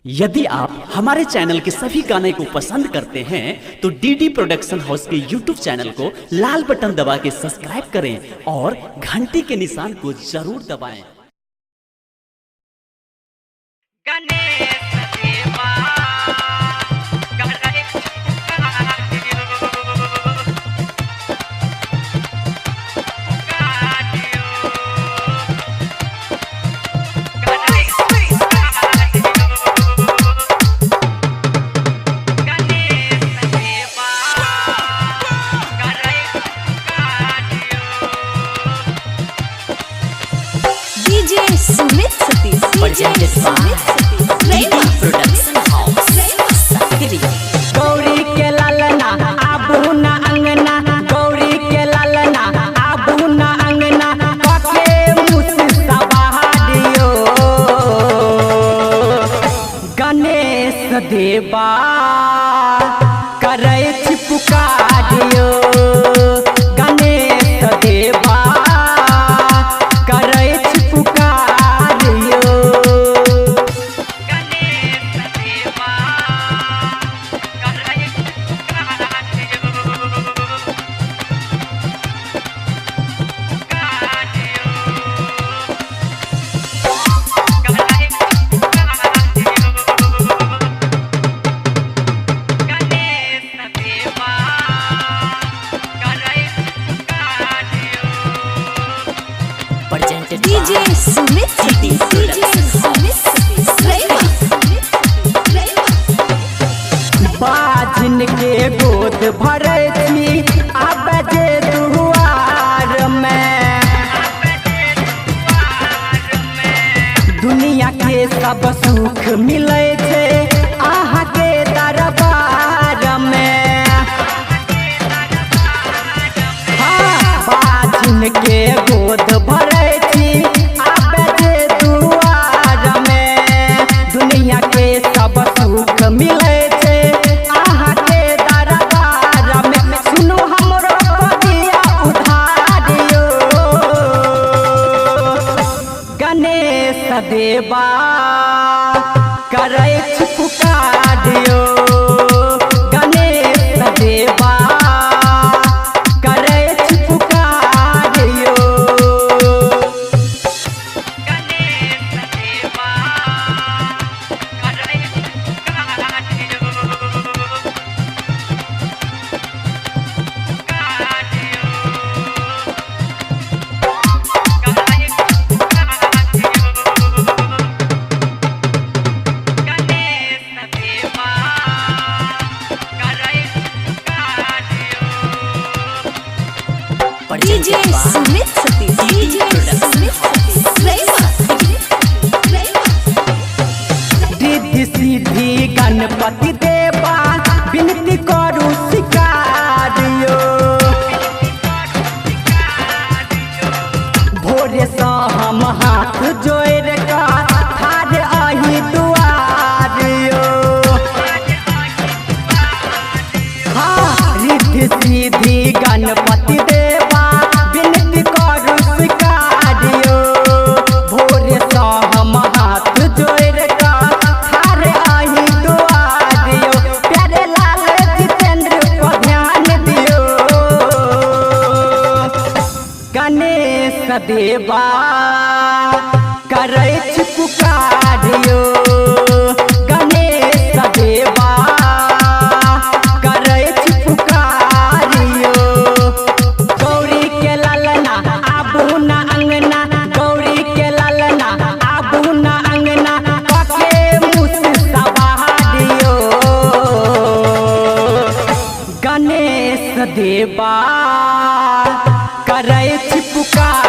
यदि आप हमारे चैनल के सभी गाने को पसंद करते हैं तो डीडी प्रोडक्शन हाउस के यूट्यूब चैनल को लाल बटन दबा के सब्सक्राइब करें और घंटी के निशान को जरूर दबाएं। गणेश देवा Ganesh DJ Sumit Satish. DJ Presented by Sumit Satish. DD production house Sakri. Gauri के लालना आबू ना अंगना, गौरी के लालना आबू ना अंगना, कके मुस सवारियो गणेश देवा करै छी पुकारियो, गणेश देवा करै छी पुकारियो। गणेश देवा गणेश देवा Ganesh Presented by DJ Sumit Satish. DJ Sumit Satish. बाजिन के गोद भरै छी आब जे दुआर में, दुनिया के सब सुख मिलै छै अहाँ के दरबार में। हाँ, बाजिन के गोद भरै छी आब जे दुआर में, दुनिया के सब सुख मिलै छै अहाँ के दरबार में। सुनू हमरो पतिया उधारियो गणेश देवा करै छी पुकारियो, गणेश देवा करै छी पुकारियो। गणेश देवा गणेश देवा Ganesh DJ Presented by Sumit Satish. DJ Sumit Satish. Riddhi Siddhi Ganpati देवा विनती करू स्वीकारियो, भोरे सँ हम हाथ जोड़ि कऽ ठाढ़ अही दुआरियो। हाँ, रिद्धि सिद्धि गणपति देवा विनती करू स्वीकारियो, भोरे सँ हम हाथ जोड़ि कऽ ठाढ़ अही दुआरियो। प्यारे लाल जितेंद्र पर ध्यान दियो गणेश देवा करै छी पुकारियो, गणेश देवा करै छी पुकारियो। गौरी के लालना आबू ना अंगना, गौरी के लालना आबू ना अंगना, कके मुस सवारियो गणेश देवा करै छी पुकार।